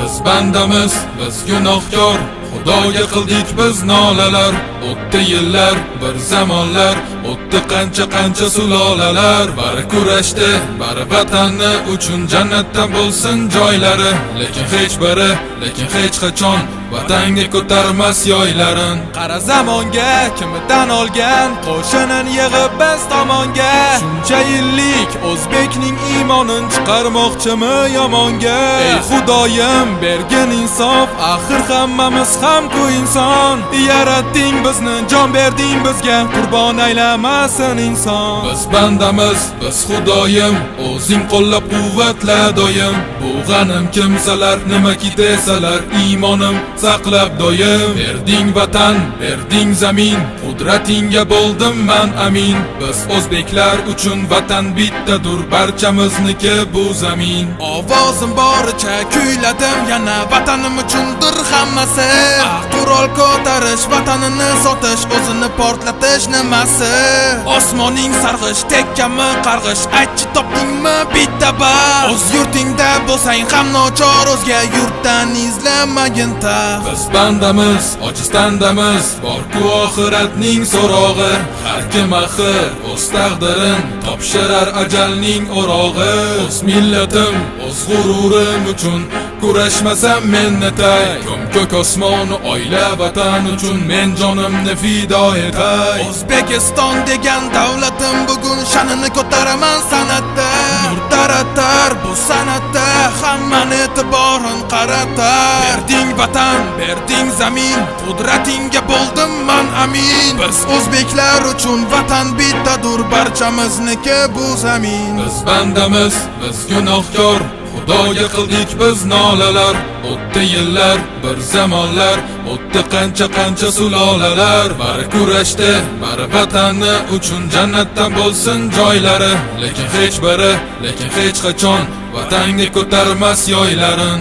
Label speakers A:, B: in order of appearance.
A: Biz bandamiz, biz gunohkor, Xudoga qildik biz nolalar. O'tdi yillar, bir zamonlar, o'tdi qancha qancha sulolalar. Bari kurashdi, bari vatanni uchun, jannatdan bo'lsin joylari. Lekin hech biri, lekin hech qachon vatanga ko'tarmas yoylarin.
B: Qara zamonga, kimi tan olgan, qo'shinin yig'ib biz tomonga. Shuncha yillik o'zbekning iymonin chiqarmoqchimi yomonga? Ey Xudoyim, bergin insof, axir hammamiz ham-ku inson. Yaratding bizni, jon berding bizga, qurbon aylamasin inson.
A: Biz bandamiz, biz, Xudoyim, o'zing qo'llab quvvatla doim. Bu g'anim kimsalar nimaki desalar, iymonim saqlab doim. Berding vatan, berding zamin, qudratingga bo'ldim man amin. Biz o'zbeklar uchun vatan bittadur, barchamizniki bu zamin.
B: Ovozim boricha kuyladim yana, vatanim uchundir hammasi. Ah, qurol ko'tarish, vatanini sotish, o'zini portlatish nimasi? Osmoning sarg'ish, tekkami qarg'ish, aytchi, topdingmi bitta bar? O'z yurtingda bo'lsang ham nochor, o'zga yurtdan izlamagin taxt.
A: Biz bandamiz, ojiz tandamiz, borku oxiratning so'rog'i. Har kim axir o'z taqdirin topshirar ajalning o'rog'i. O'z millatim, o'z g'ururim uchun kurashmasam men netay? Ko'm ko'k osmonu oila, vatan uchun men jonimni fido etay.
B: O'zbekiston degan davlatim bugun sha'nini ko'taraman san'atda. Nur taratar bu san'atda, hammani e'tiborin qaratar. Berding vatan, berding zamin, qudratingga bo'ldim man amin. Biz o'zbeklar uchun vatan bittadur, barchamizniki bu zamin.
A: Biz bandamiz, biz gunohkor, Xudoga qildik biz nolalar. O'tdi yillar, bir zamonlar, o'tdi qancha qancha sulolalar. Bari kurashdi, bari vatanni uchun, jannatdan bo'lsin joylari. Lekin hech biri, lekin hech qachon vatanga ko'tarmas yoylarin.